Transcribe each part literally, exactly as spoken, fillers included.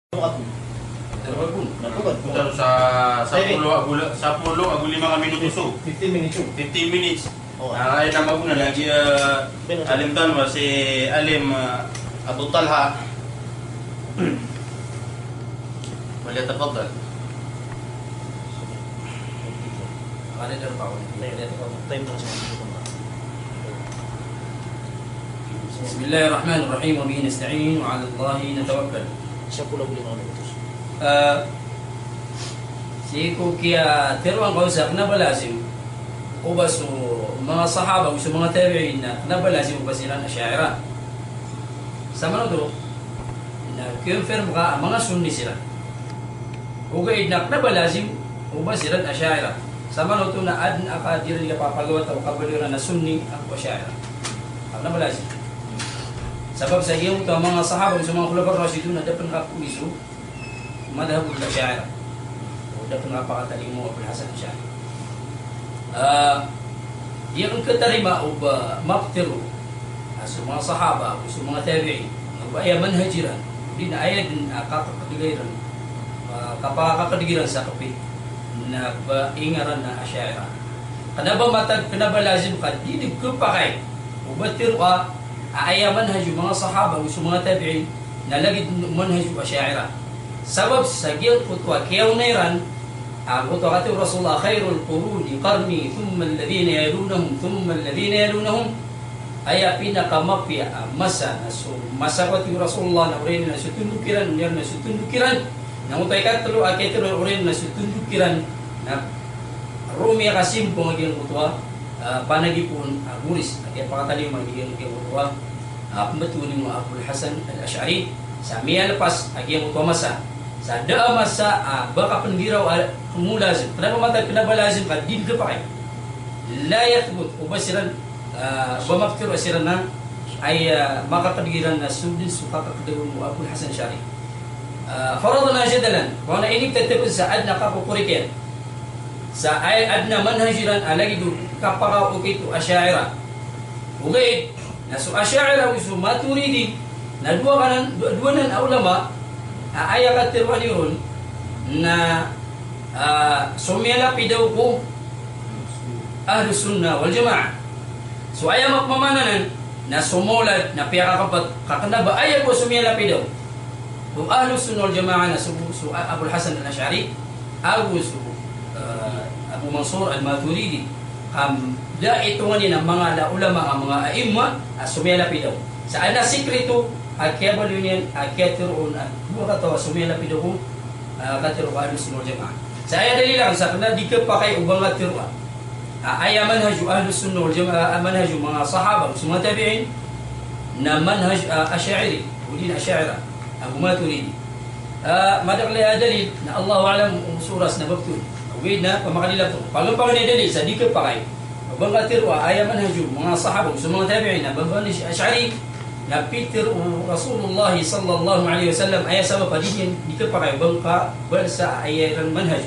Tero ago lima ka minuto so. Fifteen minutes. Fifteen minutes. Ah, aya na magonan lagid a alim tano a si Alim, ah, Abu Talha. Falyatafaddal. Bismillahirrahmanirrahim. Wa bihi nasta'in wa 'ala Allahi natawakkal. Sapolo ago lima minutos. Ah, sii ko kiyateroan ka on sa kena ba lazim o ba so manga sahaba ago so manga tabi'in na kena ba lazim o ba siran Asha'irah. Samanoto na confirm ka a manga Sunni siran. Ogaid na kena ba lazim o ba siran Asha'irah. Samanoto na aden a ka di iran kapapagawata o kabaloy iran a Sunni ago Asha'irah. Kena ba lazim. Sabap sa giyangkoto a manga sahaba ago so manga Khulafa Rashidun na da pen kapoli so madhhab o Asha'irah. O da pen kapakatalimo o Abul Hasan Ash'ari. Ah, di iran katarima o ba mapetero a so manga sahaba, o so manga tabi'in, na ba aya manhaj iran, odi na aya den a kakakadeg iran, ah, kapakakadeg iran sa kapit, na ba ingaran na Asha'irah. Kena ba matag, kena ba lazim ka di den kepakay o ba teroa a aya manhaj o manga sahaba, o so manga tabi'in, na lagid o manhaj o Asha'irah. Sabap sa giyangkoto a kiyaona iran, a, angkoto a katharo o Rasulullah, "Khairul quruni qarni, thumma alladhina yalunahum, thumma alladhina yalunahum." Aya pinakamapiya a masa na so masa ko, katharo o Rasulullah, na oriyan na so tondog iran, oriyan na so tondog iran. Na angkoto a ikatelo a katharo, oriyan na so tondog iran. Na roo miyakasimbang a giyangkoto a, ah, panagipoon a boris a kiyapakatalima a giyangkoto a, ah, pembetowan o Abul Hasan Al-Ash'ari, sa miyalepas a giyangkoto a masa. Sa da a masa a ba kapenggiraw a kena ba lazim. Kena ba matag, kena ba lazim ka di den kepakay. La yathbut, o ba siran, ah, ba mapetero a siran na aya makakadeg iran na so den so kakakadeg o Abul Hasan Ash'ari. Ah, faradna jadalan, oway na inibtad ta pen sa aden a kakokoriken. Sa aya aden a manhaj iran a lagid o kapakaokit o Asha'irah. Ogaid na so Asha'irah ago so Maturidi na dowa anan, dowa, dowa anan a ulama a aya kateroa niyo ron na, ah, somiyalapidaw ko Ahlus Sunnah wal Jamaah. So aya mapamana anan na so Mawlad na piyakakapat ka kena ba aya bo somiyalapidaw ko Ahlus Sunnah wal Jamaah na so, so Abul Hasan Al-Ash'ari ago so, eh, Abu Mansur Al-Maturidi. Ka da itongan iyan a manga ulama, a manga a'imma a somiyalapidaw. Sa aya na sikreto a kiyabaloy niyan a kiyatero on a dowa kataw a somiyalapidaw ko, eh, kateroa ko Ahlus Sunnah wal Jamaah. Sa aya dalil aken sa kena di kepakay o ba nga teroa a aya manhaj o Ahlus Sunnah wal Jamaah, a manhaj o manga sahaba, so manga tabi'in, na manhaj, ah, Ash'ari, odi na Asha'irah, ago Maturidi. Ah, madakel a dalil na Allahu a'lam o so oras na ba petoon. Ogaid na pamakadilap on. Pagampangen a dalil sa di kepakay o ba nga teroa a aya manhaj o manga sahaba, so manga tabi'in, na ba manhaj Ash'ari, na pitero o Rasulullah sallallahu alaihi wasallam, aya sabap a di niyan di kepakay o ba nga kabalsa a aya iran manhaj.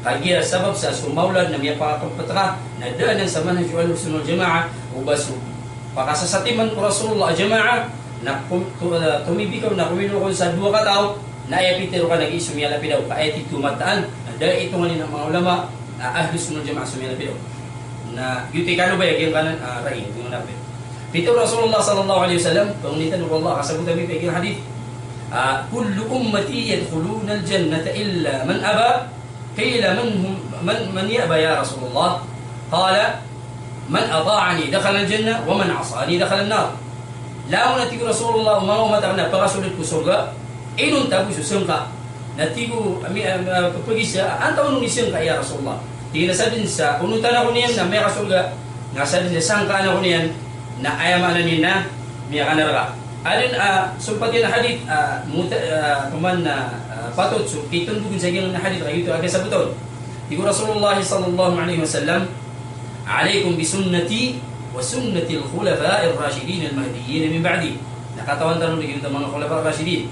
Kagiya sabap sa so Mawlad na miyapakakepet ka, na da anan sa manhaj o Ahlus Sunnah wal Jamaah, o ba so pakasasatiman ko Rasulullah a jamaah, na kom-, to-, eh, tomibikaw na kominowa kon sa dowa kataw, na aya pitero ka na gii somiyalapidaw, ka aya tito mataan, na da itongan iyan a manga ulama a Ahlus Sunnah wal Jamaah somiyalapidaw. Na giyoto i kalobay a giyangkanan, ah, rai, giyoto i kalobay. Pitero o Rasulullah sallallahu alaihi wasallam, pangni tano ko Allah, kasabotan iyan a giyangkanan a hadith, ah, "Kullu ummati yadkhulunal jannata illa man aba." Qila, "Man hum, man, man ya'ba ya Rasulullah?" Qala, "Man ata'ani dakhalal jannah, wa man asani dakhalan nar." Langon a tig o Rasulullah, o manga omat aken na pakasold ko sorga, inonta bo so sangka. Na tig o, ami, ah, ah, pagisa, antaa on i sangka, ya Rasulullah? Tig iyan a sadn sa onotan ako niyan na miyakasorga, na sadn sa sangkaan ako niyan na aya maana niyan na miyakanaraka. Aden a, ah, sompat iyan a hadith, ah, muta-, ah, peman na, ah, patot so kitondogen sa giyangkanan a hadith, kagiya oto a kasabotan. Tig o Rasulullah sallallahu alaihi wasallam, "Alaikum bi sunnati wa sunnatil khulafa'ir rashidin al mahdiyyin min ba'di." Na katawan tano lagid oto a manga khulafa rashidin.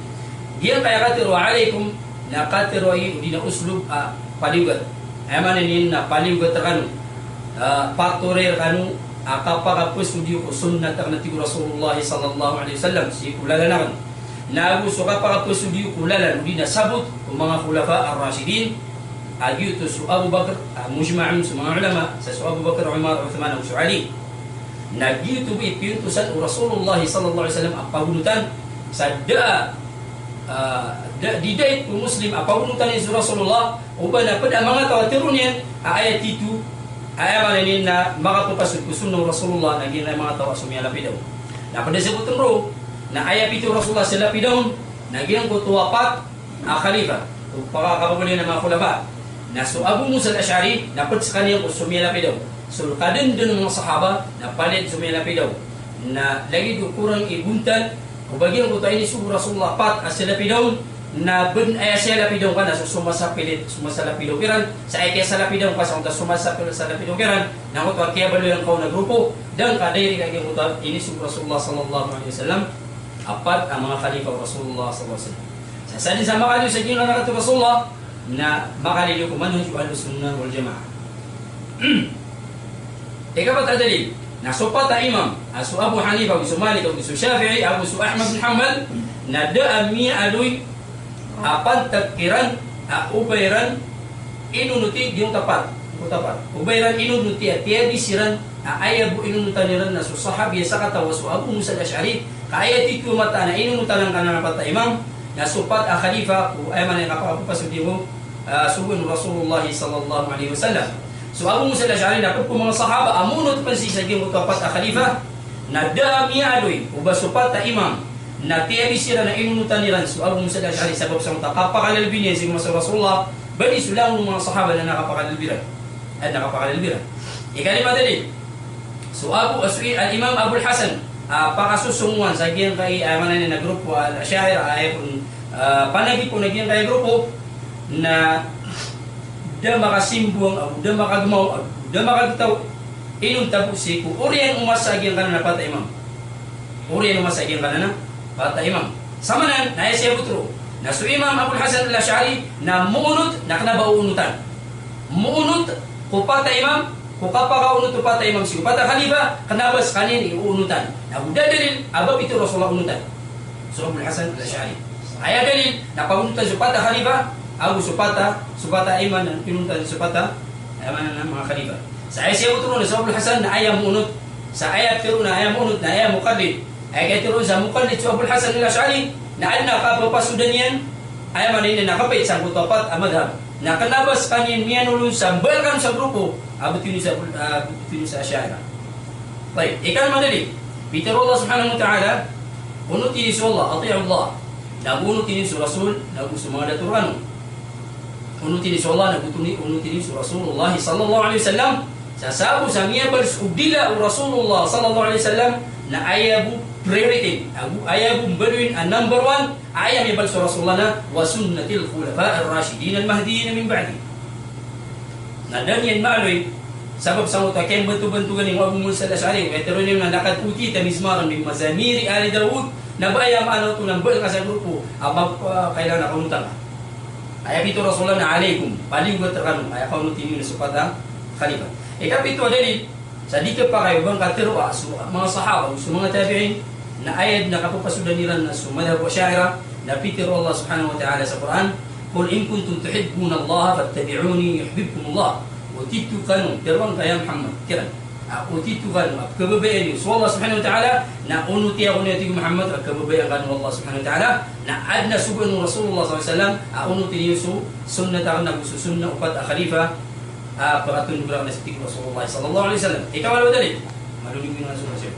Giyangkaya kateroa alaikum, na kateroa iyo, odi na uslub a paliyogat. Aya maana niyan na paliyogat rekano. Ah, patoray rekano a kapakapesod iyo ko sunnat aken a tig o Rasulullah sallallahu alaihi wasallam, sii ko lalan aken. Na ago so kapakapasod iyo ko lalan odi na sabot o manga khulafa ar-rashidin, a giyoto so Abu Bakr, a mujma'un so manga ulama, sa so Abu Bakr, Umar, Uthman, ago so Ali. Na giyoto bo i piyontosan o Rasulullah sallallahu alaihi wasallam a pagonotan, sa da, ah, da, di da i ko Muslim a pagonotan iyan so Rasulullah, o ba na pd a manga taw a tharoon iyan a aya tito, aya maana niyan na makapapasod ko sunnah o Rasulullah na giyangkaya manga taw a somiyalapidaw. Na pd a sabotn roo, na aya pitharo o Rasulullah sa lapidaw on, na giyangkoto a pat a khalifa, o pakakababaloy a manga khulafa. Na so Abu Musa al-Ash'ari, na pd skaniyan ko somiyalapidaw. So kadndn o manga sahaba, na palaya somiyalapidaw. Na lagid o korang i bontal, o ba giyangkoto a inisogo o Rasulullah pat a salapidaw on, na bn aya salapidaw ka na so, so masa pilit, so masa lapidaw kiran, sa aya kiyasalapidaw ka sa onta so masa pil-, salapidaw kiran, na angkoto a kiyabaloyan ka on a grupo, da ngka direct a giyangkoto a inisogo o Rasulullah sallallahu alaihi wasallam, a pat a manga khalifa o Rasulullah sallallahu alaihi wasallam. Sa sadn sa makaliyo sa giyangkanan a katharo o Rasulullah, na makaliyo ko manhaj o Ahlus Sunnah wal Jamaah. Ikapat a dalil, na so pat a imam, a so Abu Hanifa, ago so Malik, ago so Shafi'i, ago so Ahmad bin Hanbal, na da a miyaaloy a pantag kiran, a o ba iran inonoti giyangkoto a pat, giyangkoto a pat. O ba iran inonoti a tiyabis iran, a aya bo inonotan iran na so sahabi a sakataw a so Abu Musa al-Ash'ari, ka aya tito a mataan a inonotan angkanan a pat a imam, na so pat a khalifa, ko aya maana niyan kapakapapasod iyan ko, ah, sogoan o Rasulullah sallallahu alaihi wasallam. So Abu Musa al-Ash'ari na pd ko manga sahaba a moonot pn sii sa giyangkoto a pat a khalifa, na da a miyaaloy o ba so pat a imam na tiyabis iran a inonotan iran so Abu Musa al-Ash'ari sabap sa onta a kapakalalbi niyan sii ko masa o Rasulullah, ba di so langon o manga sahaba na kapakalalbi iran. Ay, na kapakalalbi iran. Ikalima a dalil, so Abu, so i-, al-Imam Abul Hasan, ah, pakasosongowan sa giyangkai, ah, maana niyan na grupo al-Asha'irah, ah, aya kon, ah, panagipon a giyangkai a grupo, na da makasimbowang, ago da makagmaw, ago da makagtaw, inonta bo sii ko oriyan o masa a giyangkanan a pat a imam. Oriyan o masa a giyangkanan a pat a imam. Samanan, na aya siyabot roo, na so Imam Abul Hasan al-Ash'ari na moonot, na kna ba oonotan. Moonot ko pat a imam, ko kapakaonot o pat a imam sii ko pat a khalifa, kna ba skaniyan i oonotan. Na go da a dalil a ba pitharo o Rasulullah onotan so Abul Hasan al-Ash'ari. Aya dalil na pagonotan so pat a khalifa, ago so pat a, so pat a imam na pinonotan so pat a, aya maana niyan na manga khalifa. Sa aya siyabot roo na so Abul Hasan na aya moonot, sa aya pitharo na aya moonot na aya muqallid. Aya katharo sa muqallid so Abul Hasan al-Ash'ari, na adn a kapapasodan iyan, aya maana niyan na kapait sangkoto a pat a madhab. Na kna ba skaniyan miyanolon sa mbala kano sa grupo a bthowan sa, ah, bthowan sa Asha'irah. Tayyib, ikalima a dalil, pitharo o Allah subhanahu wa ta'ala, onoti niyo so Allah, ati'ullah, na go onoti niyo so Rasul, na go so manga dato rkano. Onoti niyo so Allah, na go toni, onoti niyo so Rasulullah sallallahu alaihi wasallam. Sa sabo sa miyabaloy o dila o Rasulullah sallallahu alaihi wasallam, na aya bo priority, ago aya bo mbaloyin a number one, aya miyabaloy o Rasulullah na, wa sunnatil khulafa'ir rashidin al-mahdiyyin min ba'di. Na da niyan maaloy, sabap sangkoto a kiyambantobantogan iyan o Abu Musa al-Ash'ari, katharo niyan na laqad utita mizmaran min mazamiri ali Dawud, na ba aya maana oto na mbala ka sa grupo a mag-, ah, kailangan a kaonotan ka. Aya pitharo o Rasulullah na alaykum, paliyogat rkano, aya kaonoti niyo na so pat a khalifa. Ikapito a dalil, sa di kapakay o ba ngka tharoa so manga sahaba, so manga tabi'in, na aya dn a kapapasodan iran na so madhab o Asha'irah, na pitharo o Allah subhanahu wa ta'ala sa Qur'an, qul in kuntum tuhibbunallaha fattabi'uni yuhbibkumullah. O tito kano, tharoa ngka ya Muhammad, kiran. A, o tito kano a pkhababayaan iyo so Allah subhanahu wa ta'ala, na onoti ako niyo, tig o Muhammad, a pkhababayaan kano o Allah subhanahu wa ta'ala, na adn a sogoan o Rasulullah sallallahu alaihi wasallam a onoti niyo so sunnat akn ago so sunnah o pat a khalifa a pakatondog rakn a sii ko Rasulullah sallallahu alaihi wasallam. Ikawalo a dalil. Malo niyo na so Rasul.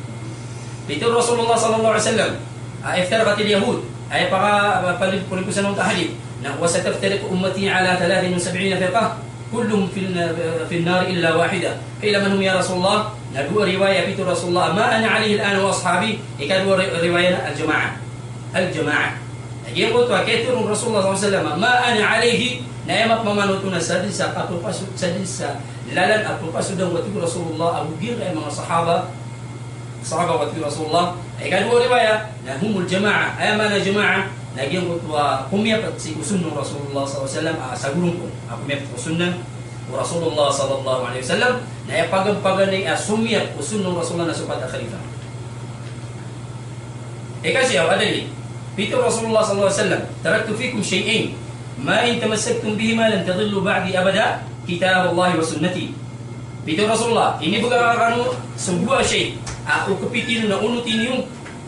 Pitharo o Rasulullah sallallahu alaihi wasallam, a, iftarakat al-yahud, aya paka, a, pali-, paliposan o tahdid. Na, wa sataftariqu ummati ala thalathin wa sab'ina firqah, kulluhum fin, fin nar illa wahida. Qila man hum ya Rasulullah? Na dowa riwaya, pitharo o Rasulullah, ma ana alayhi al-ana wa ashabi. Ikadowa ri-, riwaya na al-jama'ah. Al-jama'ah. Na giyangkoto a katharo o Rasulullah sallallahu alaihi wasallam, ma ana alayhi, na aya mapamanoto na sadn sa kapapaso-, sadn sa lalan a papasodan o, tig o Rasulullah, ago giyangkaya manga sahaba, sahaba o, tig o Rasulullah. Ikadowa riwaya na humul jama'ah. Aya maana jama'ah na giyangkoto a komiyapat sii ko sunnah o Rasulullah sallallahu alaihi wasallam, a, sa gorompong. A, komiyapat ko sunnah o Rasulullah sallallahu alaihi wasallam, na aya paganay a somiyap ko sunnah o Rasulullah na so pat a khalifa. Ikasiyaw a dalil. Pitharo o Rasulullah sallallahu alaihi wasallam, "Taraktu fikum shay'ayn, ma in tamassaktum bihima lan tadillu ba'di abada, kitaballahi wa sunnati." Pitharo o Rasulullah, inibgay akn rkano so dowa a shay a o kapitino na onoti niyo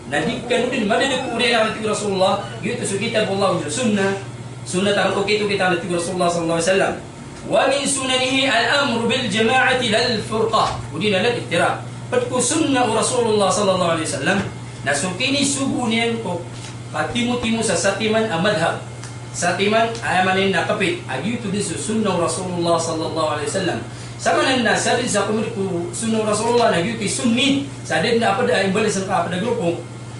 na di kano dn madadg ko oriyan akn, tig o Rasulullah, giyoto so kitab o Allah, so sunnah, sunnah akn, okit-okit akn, tig o Rasulullah sallallahu alaihi wasallam. Wa min sunanihi al-amru bil jama'ati lal furqah. Odi na lal iftiraq. Pd ko sunnah o Rasulullah sallallahu alaihi wasallam na so kinisogo niyan ko katimotimo sa satiman a madhhab, satiman a, aya maana niyan na kapit, a giyoto dn so sunnah o Rasulullah sallallahu alaihi wasallam. Samanan na sadn sa komd ko sunnah o Rasulullah na giyoto i sunni, sa da dn a pd a imbalas ngka a pd a grupo.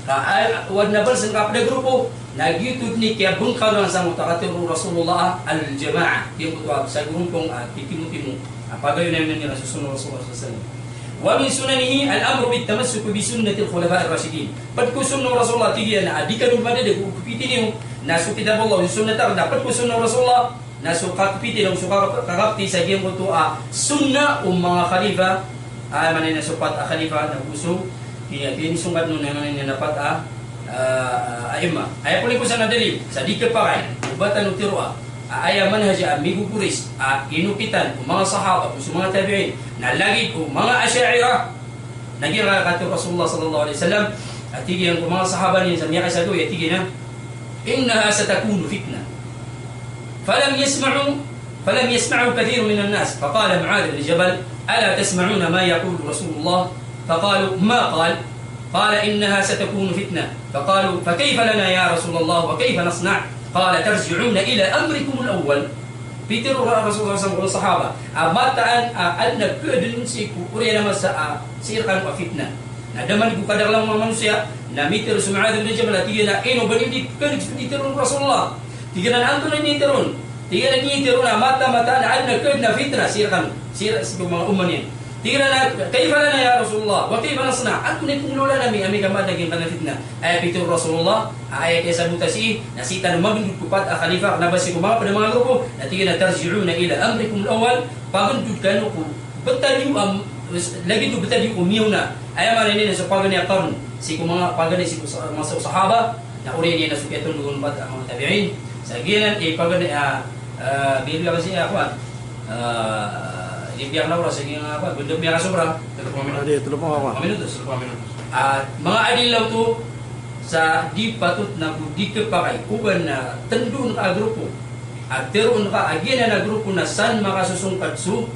Ka, a, o adn a balas ngka a pd a grupo, na giyoto dn i kiyabngkaloan sa mota a katharo o Rasulullah, al-jama'ah. Giyangkoto a sagorompong a titimotimo a pagayonan iran so sunnah o Rasulullah sallallahu alaihi wasallam. Wa min sunanihi al-amru bit tamassuki bi sunnatil khulafa'ir rashidin. Pd ko sunnah o Rasulullah, tig iyan, a di kano madadg ko kapiti niyo na so kitab o Allah, so sunnah akn, na pd ko sunnah o Rasulullah na so kakapiti, na so kaka-, kakapiti sa giyangkoto a sunnah o manga khalifa, a, aya maana niyan na so pat a khalifa, na go so, aya, aya inisongad on, aya maana niyan na pat a, a, a'imma. Aya pn i kowan sa dalil sa di kapakay o ba tano tharoa a, aya manhaj a migogoris a inokitan o manga sahaba, go so manga tabi'in, na lagid o manga Asha'irah. Na giyangkaya katharo o Rasulullah sallallahu alaihi wasallam, a tig iyan ko manga sahaba niyan sa miyakaisa gawii, a tig iyan a, "Innaha satakunu fitnah." Falam yasma'u, falam yasma'ahu kathirun minan nas. Faqala Mu'adh bin Jabal, "Ala tasma'una ma yaqulu Rasulullah?" Faqalu, "Ma qal?" Qala, "Innaha satakunu fitnah." Faqalu, "Fakayfa lana ya Rasulullah, wa kayfa nasna'?" Qala, "Tarji'una ila amrikumul awwal." Pitharo o Rasulullah sallallahu alaihi wasallam ko sahaba a mataan a adn a khadn sii ko oriyan a masa a sii rkano a fitnah. Na da man go kadaklan o manga manosiya, na mitharo so Mu'adh bin Jabal a tig iyan a, "Ino ba ini di khadn sii ko di tharoon o Rasulullah?" Tig iyan a, "Antonaa i initharo on?" Tig iyan a, "Initharo on a mata, mataan a adn a khadn a fitnah sii rkano, sii, sii ko manga omma niyan." Tig iyan a, "Kayfa lana ya Rasulullah, wa kayfa nasna'?" Antonaa i pnggolaola ami, amay ka maadn a giyangkanan a fitnah? Aya pitharo o Rasulullah a aya kiyasabota sii na sii tano magndod ko pat a khalifa, kna ba sii ko manga pd a manga grupo, na tig iyan a, "Tarji'una ila amrikumul awwal." Pagndod kano ko btad iyo a, lagid o btad iyo ko miyaona. Aya maana niyan na so paganay a qarn sii ko manga, paganay sii ko sa-, masa o sahaba, na oriyan iyan na so kiyatondog on pat a manga tabi'in. Sa giyanan i paganay a, a, bibiya ka sii a, kowan, a, bibiya ka na oras, sa giyanan a, kowan, banda miyakasobra. Tlo polo minutos. Adi, tlo polo minutos. Tlo polo minutos. A, manga adilla oto sa di patot na go di khapakay o ba na tndoon ka a grupo a tharoon ka a giyanan a grupo na san makasosongkad so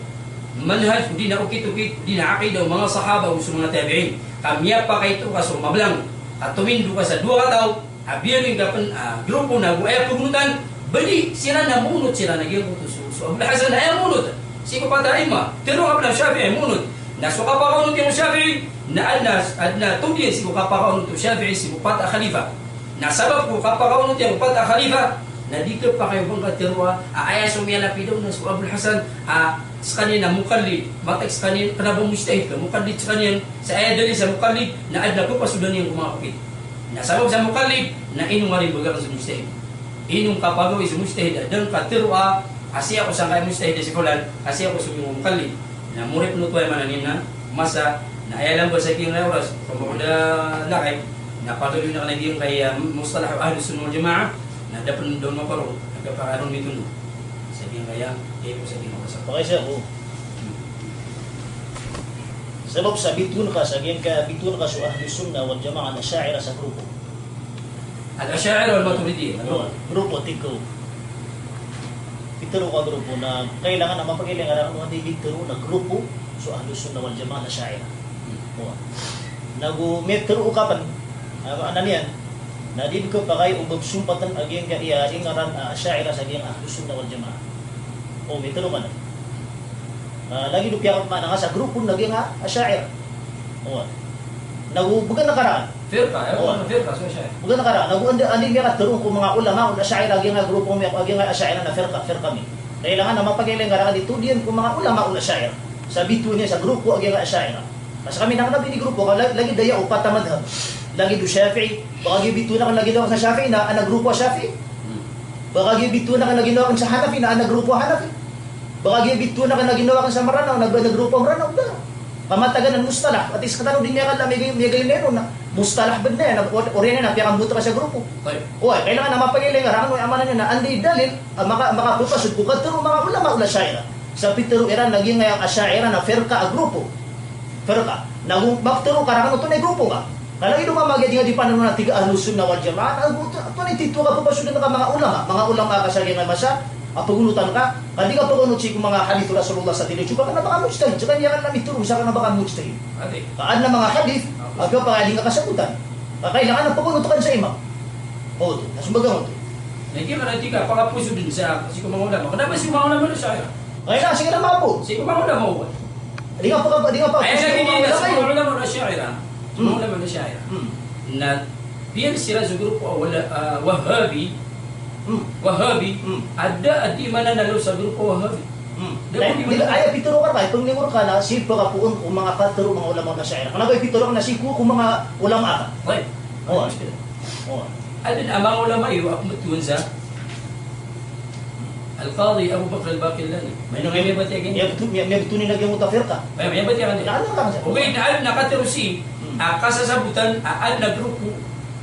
manhaj, odi na okit-okit, odi na aqidah o manga sahaba, o so manga tabi'in. Ka miyapakay oto ka so mablang, ka tomindo ka sa dowa kataw a biyaloy ngka pn a grupo na go aya pagonotan, ba di siran na moonot siran a giyangkoto so, so Abul Hasan, aya moonot sii ko pat a a'imma. Tharoon ka pn a Shafi'i, aya moonot. Na so kapakaonot iyan ko Shafi'i na adn a, adn a tod iyan sii ko kapakaonot o Shafi'i sii ko pat a khalifa. Na sabap ko kapakaonot iyan ko pat a khalifa, na di khapakay o ba ngka tharoa a aya so miyalapid on na so Abul Hasan a skaniyan na muqallid, mataan skaniyan, kna ba mujtahid ka, muqallid skaniyan, sa aya dalil sa muqallid na adn a pphasodaan iyan ko manga kapit. Na sabap sa muqallid na ino ngka di mbgan so mujtahid? Ino ngka pagawii so mujtahid a da ngka tharoa a sii ako sangkai mujtahid a si fulan, a sii ako so muqallid? Na morip oto, aya maana niyan na masa, na aya lamba sa giyangkaya oras, pamagda lakay, na pagaloy na kna giyangkaya mustalah o Ahlus Sunnah wal Jamaah, na da pn da on maparo, na kapakay on mitondo sa giyangkaya, aya ko sa giyangkaya oras. Pakaisa ko. Sabap sa bitoon ka sa giyangkaya, bitoon ka so Ahlus Sunnah wal Jamaah na Asha'irah sa grupo. Al-Asha'irah wal Maturidiyyah. Grupo, tig ko. Pitharo ka grupo na kailangan a mapakailangan a di mitharo na grupo so Ahlus Sunnah wal Jamaah na Asha'irah. Hmm. Oway. Na go mitharo ka pn, a, maana niyan na di khapakay o ba psompatan a giyangkaya ingaran a Asha'irah sa giyangkaya Ahlus Sunnah wal Jamaah. O, mitharo ka na. A, lagid o piyakamaana nga sa grupo na giyangkaya Asha'irah. Oway. Na go bgan ka rakn. Firqa, aya, oway, firqa so Asha'irah. Bgan ka rakn. Na go anda, anda i miyakatharo ko manga ulama o Asha'irah a giyangkaya grupo, a giyangkaya Asha'irah na firqa, firqa mi. Kailangan a mapakailangan ka rakn i tod iyan ko manga ulama o Asha'irah. Sa bitoon iyan sa grupo a giyangkaya Asha'irah. Ka skami na kna ba ini grupo ka, la-, lagid aya o pat a madhhab. Lagid o Shafi'i, ba kagiya bitoon akn a ginawa akn sa Shafi'i na adn a grupo a Shafi'i? Hmm. Ba kagiya bitoon akn a ginawa akn sa Hanafi na adn a grupo a Hanafi? Ba kagiya bitoon akn a ginawa akn sa Mranaw na adn a grupo a Mranaw? Da. Ka matagan a mustalah, ati skano di miyakala, miyag-, miyagayon iyan on na Mustalah bnar iyan, o-, oriyan iyan a piyakamboto ka sa grupo. Tayyib. Oway, kailangan a mapagilay nga rakn o aya maana niyan na anda i dalil a maka-, makapapasod ko katharo o manga ulama o Asha'irah. Sa pitharo iran na giyangkaya Asha'irah na firqa a grupo. Firqa. Na go makatharo ka rakn oto na grupo ka. Ka lagid o manga giya di nga di pananonan a tig a Ahlus Sunnah wal Jama'ah, na go oto, oto na i titho a kapapasodan ka manga ulama, manga ulama ka sa giyangkaya masa a pagonotan ka, ka di ka pagonot sii ko manga hadith o Rasulullah sa di niyo tsoka, ka na ba ka mujtahid, sa kaniya ka na mitharo sa ka na ba ka mujtahid. Ati. Ka adn a manga hadith a giyangkaya di nga kasabotan. Ka kailangan a pagonotan ka sa imam. O, oto. Na sombag angkoto. Na giya ka na di ka pakapasodan sa, sii ko manga ulama. Kna ba sii ko manga ulama o Asha'irah? Kailangan sii ko manga ulama. Sii ko manga ulama. Di nga paka-, di nga paka-, Aya lagid iyan na so manga ulama o Asha'irah. So manga ulama o Asha'irah. Hmm. Na piyag siran so grupo a wala, ah, Wahhabi. Hmm. Wahhabi. Hmm. A da a di mananalo sa grupo Wahhabi. Hmm. Da a di mananalo. Aya pitharo ka, aya pitharo ka na sii pakapoon ko manga katharo o manga ulama o Asha'irah. Kna ba pitharo ka na sii ko, ko manga ulama ka. Tayyib. O. O. Adn a manga ulama iyo a pmbtowan sa Al-Qadi Abu Bakr Al-Baqillani. Maino nga miyabatiya giya? Miyabto-, miya-, miyabtowan iyan a giyangkoto a firqa. Ay, miyabatiya ka niyan. Na ano ka sa? Okay, na adn a katharo sii, hmm, a kasasabotan, a adn a grupo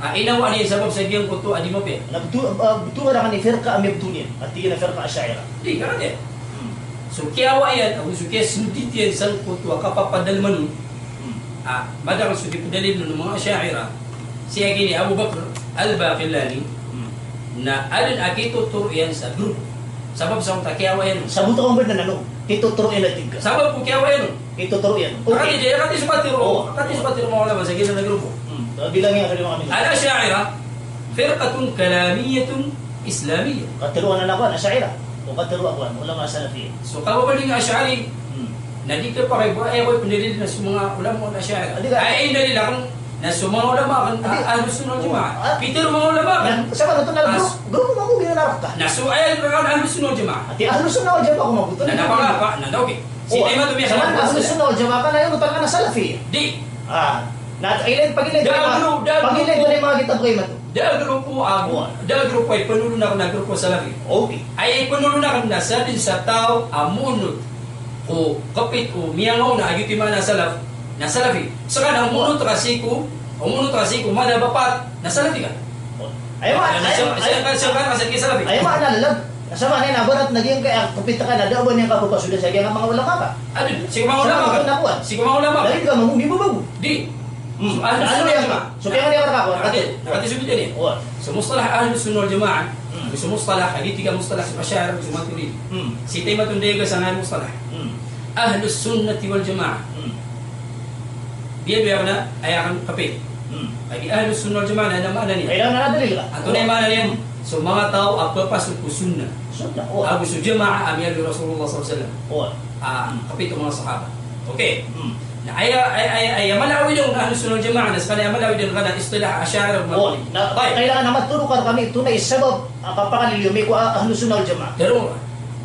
a inawaan iyan sabap sa giyangkoto a di mapiya. Na bto-, ah, btowan rakn i firqa a miyabtowan iyan. A tig iyan a firqa Asha'irah. Di, ka niyan. Hmm. So kiyawaa iyan, ago so kiyasndit iyan sangkoto a kapapadalman on. Hmm. Ah, madakl so di pdaliln o manga Asha'irah. Sii a giya i Abu Bakr Al-Baqillani, hmm, na adn a kitotoro iyan sa grupo. Sabap sa onta kiyawaa iyan. Sabota ko mbd na ano, kitotoro iyan a tig ka. Sabap ko kiyawaa iyan. Kitotoro iyan. Okay. Kati, kati so katharo. O. Kati so katharo o manga ulama sa giyanan a grupo. Hmm. Bilang iyan, kadi manga Al-Asha'irah, firqatun kalamiyyatun Islamiyya. Katharo anan a kowan, Asha'irah. O katharo a kowan, ulama Salafiyya. So kababaloy a Ash'ari, hmm, na di kapakay ba aya ko ipndalil na so manga ulama o Ash'ari. Adi ka. Aya indalil akn na so manga ulama akn, adi, a-, Ahlus Sunnah wal Jama'ah. Ah. Pitharo o manga ulama akn. Na, sa ba, na, na, grupo, grupo ba ko ginanarap ka? Na so aya akn Ahlus Sunnah wal Jama'ah. Ati Ahlus Sunnah wal Jama'ah ko mabuto. Na, na, pangapa, na, okay. Sii, oh, taman to, miya, sa Ahlus Sunnah wal Jama'ah ka na, aya onotan ka na Salafi. Di. Ah. Na, ilay, pagilay, da a gru-, da a pagilay grupo, ko na manga kitab ko imanto. Da a grupo a, wa, da a grupo a ipnolon akn na grupo Salafi. Okay. Aya ipnolon akn na sadn sa taw a monot ko kapit o miyangaona a giyoto i maana a Salaf, na Salafi. Ska na omonot ka sii ko, omonot ka sii ko madhab a pat, na Salafi ka. Aya ma-, na, na, aya, sa, aya, sa, sa, sa, sa, Salafi. Aya maana, lalag. Sa maana niyan na ibarat na giyangkaya kapit ka na da a ba niyan kapapasodan sa giyangkaya manga ulama ka. Adn, sii ko manga ulama ka. Sii ko manga ulama ka. Lagid ka mambo, di ba bago? Di. Hmm. So, Ahlus Sunnah wal Jama'ah. So, kaya nga di ka nakakawan. Nakati, nakati so bida niyan. Wa. So, mustalah Ahlus Sunnah wal Jama'ah. Hmm. So, mustalah, aya di tig a mustalah so Ash'ari, so Maturidi. Hmm. Sii taman oto dn a sangkaya mustalah. Hmm. Ahlus Sunnati wal Jama'ah. Hmm. Biya-biya na aya akn kapit. Hmm. Lagid Ahlus Sunnah wal Jama'ah na, na maana niyan. Kailangan na dalil ka. Antonaa i maana niyan? Hmm. So manga taw a phapasod ko sunnah. Sunnah, oh. Ago so jama'ah a miyaaloy o Rasulullah sallallahu alaihi wasallam. Oh. Ah, hmm, kapit o manga sahaba. Okay. Hmm. Na aya, aya, aya, aya mala a awid on Ahlus Sunnah wal Jama'ah, na skaniyan a mala a awid on ka na istilah Ash'ari o Maturidi. Oh, na, tayyib, kailangan na matharo ka rkami, oto na i sabap a kapakaliliyo mi ko a-, Ahlus Sunnah wal Jama'ah. Tharo ka.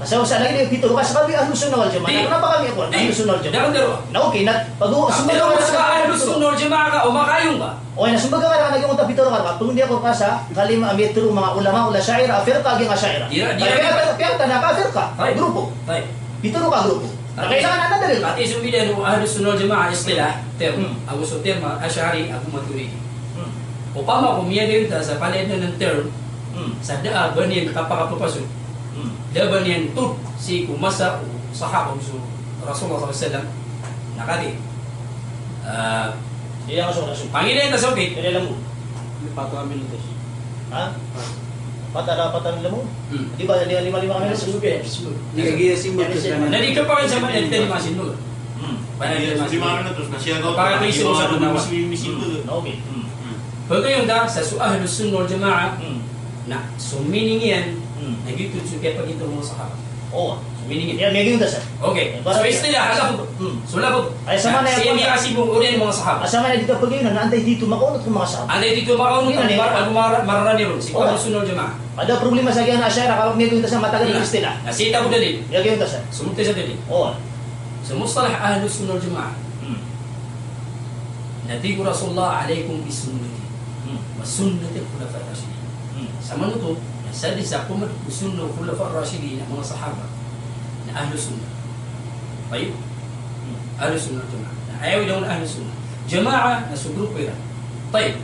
Sa, sa lagid i pitharo ka sa kami Ahlus Sunnah wal Jama'ah. Di. Na kna ba kami ko, di, Ahlus Sunnah wal Jama'ah. Di, tharo, tharo. Na okay, na pag-, ah, sumbag ka sa Ahlus Sunnah wal Jama'ah ka, o makaayon ka. Okay, na sumbag ka, na giyangkoto a pitharo ka, pangndao ako rka sa kalima a mitharo o manga ulama o Ash'ari, a firqa a giyangkaya Ash'ari. Di, di, piyakata, piyakata na ka firqa. Tayyib. Grupo. Tayyib. Pitharo ka grupo. Na kailangan a dalil ka. Ati so bida o Ahlus Sunnah wal Jama'ah istilah, term. Hmm. Ago so term a Ash'ari ago Maturidi. Hmm. Opama ko miyagayon ta sa palaya dn a term, hmm, sa da a ba niyan kapakapapasod. Hmm. Da a ba niyan tod sii ko masa o sahaba o so Rasulullah sallallahu alaihi wasallam. Na kati. Ah, iya, so Rasul. Pangilay ta sa okay. Kaya lang mo. Hindi pa ito kami lutos. Ha? Pat a, pat a limo? Hmm. Di ba, lima, lima, lima kami? Lima, lima. Lima, lima. Na di ka pa rin sa mga lima, lima, lima. Hmm. Para lima, lima. Para lima, lima. Hmm. Okay. Hmm. Hmm. Pagkayon ta, sa so Ahlus Sunnah wal Jama'ah, hmm, na so meaning iyan, hmm, na giyoto so kiyapagita o manga sahaba. Oh. So meaning iyan. Iya, meaning iyan, sir. Okay. So istilah, lafdh. Hmm. So lafdh. Ay, sa maana iyan, sii ko miyakasimbong oriyan o manga sahaba. Sa maana iyan, di ka pagkayon na antaa i titho makaonot ko manga sahaba. Antaa i titho makaonot, ago mar-, ago mar-, mararani ron sii ko Ahlus Sunnah wal Jama'ah. Ada problema sa giyangkaya Ash'ari, ka ba miyagoyonta sa matagan a istilah. Na sii ta bo dalil. Miyagoyonta sa. So mutay sa dalil. Oh. So mustalah Ahlus Sunnah wal Jama'ah. Hmm. Na tig o Rasulullah, "Alaikum bi sunnati, hmm, wa sunnati al-khulafa ar-rashidin." Hmm. Sa manoto, na sadn sa pamd ko sunnah o khulafa ar-rashidin, a manga sahaba, na Ahlus Sunnah. Tayyib? Hmm. Ahlus Sunnah wal Jama'ah. Na aya awid on Ahlus Sunnah. Jama'ah, na so grupo iran. Tayyib.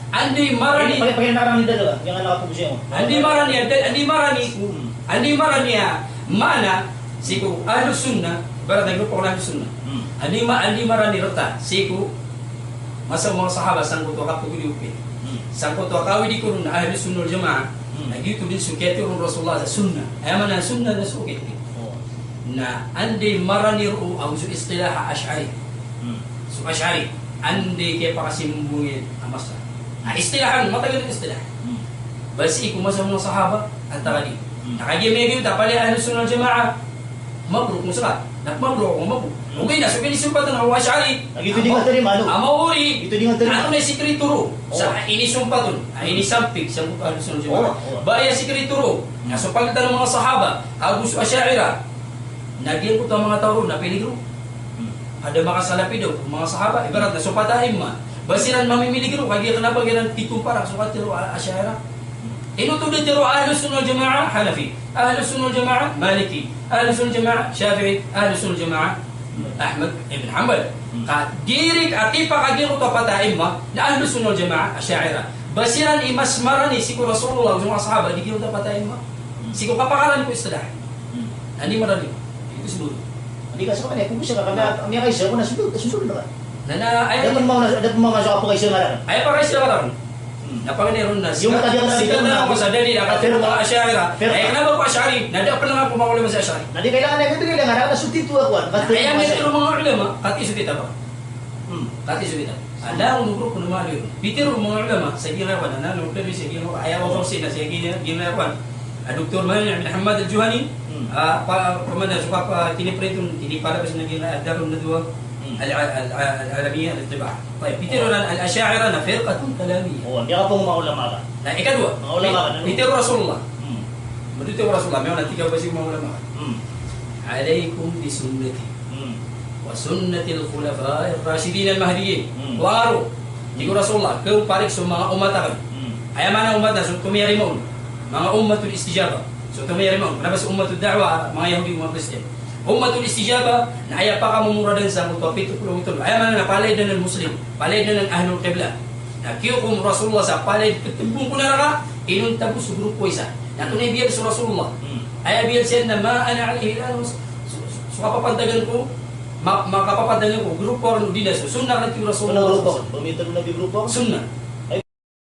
Anda i marani, anda i marani, anda i marani, anda i marani a maana sii ko Ahlus Sunnah, ibarat a grupo ko Ahlus Sunnah. Anda i ma-, anda i marani rta sii ko masa o manga sahaba sangkoto a kapagodi o piya. Sangkoto a kawidi ko ron a Ahlus Sunnah wal Jamaah. Na giyoto dn so kiyatero o Rasulullah sa sunnah. Aya maana a sunnah na so kiyatero. Na anda i marani roo ago so istilah a Ash'ari. So Ash'ari, anda i kiyapakasimbong iyan a masa. Na istilahan, matagal a istilah. Ba sii ko masa o manga sahaba, antaa ka di. Na kagiya miyagiyoto a palaya Ahlus Sunnah wal Jamaah, mabruk mo ska. Na mabruk ako, mabruk. Ogaid na so kinisompatan o Ash'ari. Lagid oto di nga tarimaan, no? Amawri. Oto di nga tarimaan. Antonaa i sikreto roo? Sa inisompat on, a inisampig sangkoto a Ahlus Sunnah wal Jamaah. Ba aya sikreto roo? Na so pagitan o manga sahaba ago so Asha'irah, na giyangkoto a manga taw roo na piligro. Ada makasalapid o manga sahaba, ibarat na so pat a imma. Ba siran mamimiligro, kagiya kna ba giyanan pito para so katero a Asha'irah. Ino oto di tero a Ahlus Sunnah wal Jamaah Hanafi, Ahlus Sunnah wal Jamaah Maliki, Ahlus Sunnah wal Jamaah Shafi'i, Ahlus Sunnah wal Jamaah Ahmad ibn Hanbal. Ka direk a tipak a giyangkoto a pat a imma na Ahlus Sunnah wal Jamaah Asha'irah. Ba siran i mas marani sii ko Rasulullah ago so manga sahaba di giyangkoto a pat a imma. Sii ko kapakaran ko istilah. Anda i marani. Ito so boro. Anda i ka so kanya, ko bisa ka kanya, kami a kaisa ko na sundol, sundol na ka. Na, na, aya, da pn manga, da pn manga so kapakaisa nga rakan. Aya pakaisa nga rakan. Na pangni ron na sii ka, sii ka na ko sa dalil a katero o manga Asha'irah. Aya kna ba ko Ash'ari, na da pn nga ko manga ulama sa Ash'ari. Na di kailangan a ito, kailangan a so tito ako an. Aya nga tero o manga ulama, kati so kitab. Kati so kitab. Langon o grupo o manga ulama. Pitero o manga ulama sa giyangkaya kowan, na, na, na, sa giyangkaya kowan, aya kowan, sa giyangkaya kowan. A Doktor Mani' bin Hamad Al-Juhani, a, pa, pamana so kapa, kiniprint on, kinipalabas na giyangkaya Darun Nadwa Al, Al, Al, Al-Alamiyah Al-Tibah. Tayyib, pitero ron a Al-Asha'irah na firqatun kalamiyah. O, anda i ka pn manga ulama ka. Na ikadowa, manga ulama ka, pitero o Rasulullah. Pitero o Rasulullah, miyaona tig o ba sii ko manga ulama ka. Alaykum bi sunnati. Wa sunnatil khulafa'ir rashidin al-mahdiyyin. Kowa ro, tig o Rasulullah, kaparik so manga umat akn. Aya maana a umat na so tomiyarima on. Manga ummatul istijabah. So tomiyarima on. Kna ba so ummatud da'wah, manga Yahudi, manga Kristiyan. Ummatul istijabah, na aya pakamomorad anan sangkoto a pito polo ago tlo. Aya maana na palaya dn anan Muslim, palaya dn anan ahlul qiblah. Na kiyokom o Rasulullah sa palaya dn ptmbong ko naraka, inonta bo so grupo isa. Na antonaa i biyal so Rasulullah? Aya biyal siyan na ma ana alayhi al-ana, so, so, so kapapantagan ko, ma, ma kapapantagan ko, grupo akn odi na so sunnah, tig o Rasulullah. Sunnah grupo. Sunnah.